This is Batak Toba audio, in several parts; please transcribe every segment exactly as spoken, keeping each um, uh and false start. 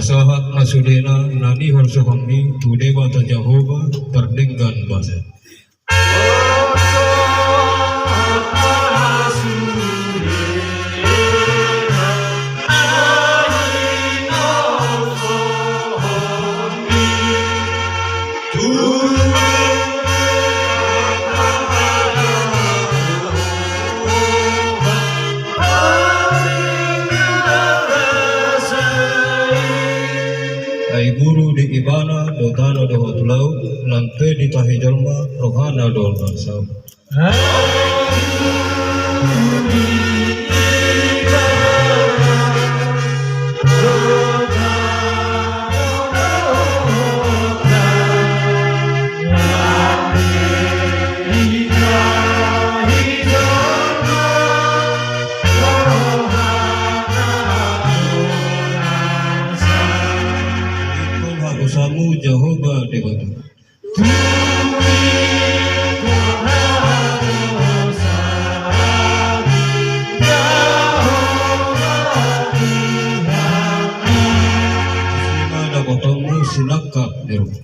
Sahat ma sudena na niholsohon i tu Debata Jahowa pardenggan basa. Ai guru di ibana do tano dohot laut, nang pe ditahi jolma rohana do na saut. Ingkon hagosanmu Jahowa Debata. Sinangkap ni roha.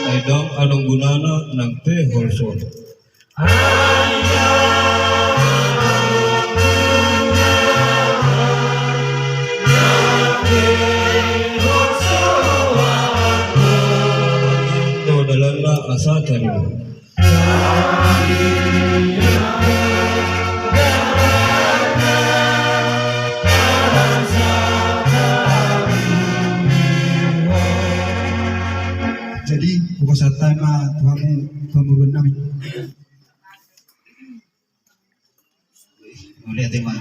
Ai ndang adong gunana nang pe holsoan. Dalanna asa tarima. Jadi, hupasahat hami ma tu hamu pamoruon nami. Mauliate ma.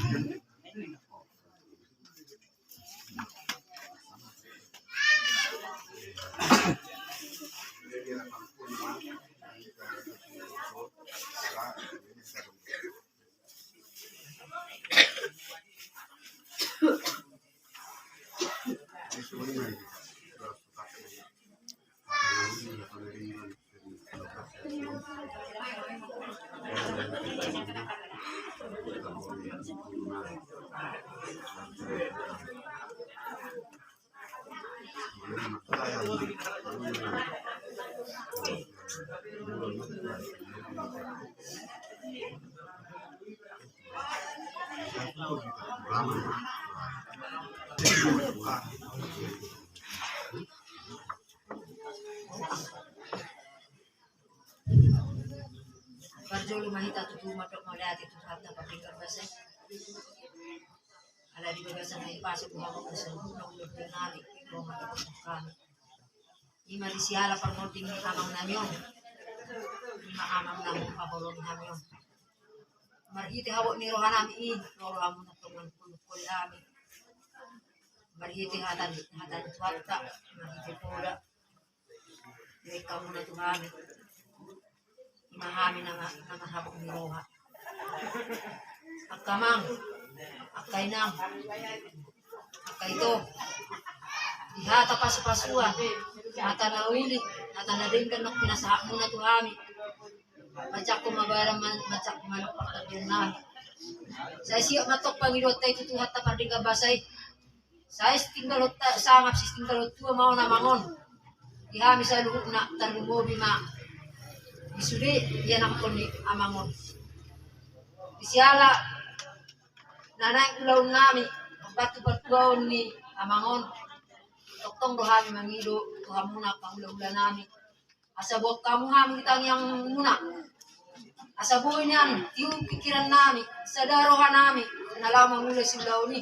Parjolo ma hita tutu mandok mauliate tu Tuhanta pardenggan basa i. Ala di bagasan na dipasuk Tuhanta tu saluhutna ulaon nami, ro ma di bagasan nami. Ima di siala parmonding ni amang nami on. Ima amang na manghaholongi hami on. Marhite habot ni roha nami i, ro do hamu na tongon puluk koli hami. Marhite hata ni, hata ni Tuhanta, marhite poda. Jadi hamu na tu hami. Ima hami na ma-, na marhabot ni roha. Angka amang, angka inang, angka ito. Di hata pasupasuan, hata na uli, hata na denggan na pinasahatmuna tu hami. Manjangkon ma badan, man-, manjangkon ma partangiangan nami. Sai siap ma tong pangidoanta i tu Tuhanta pardenggan basa i. Sai sitinggalhon ta-, sangap sitinggalhon tua ma on amang on. Di hami saluhutna tarlumobi ma di sude ianakhon ni amang on. Di siala na naeng ulaon nami, pambantu partuaon ni amang on. Tongtong do hami mangido tu hamuna angka hulahula nami. Asa boan hamu hami di tangiangmuna. Asa boi nian tiur pingkiran nami, sada roha nami, na laho mangula siulaon i.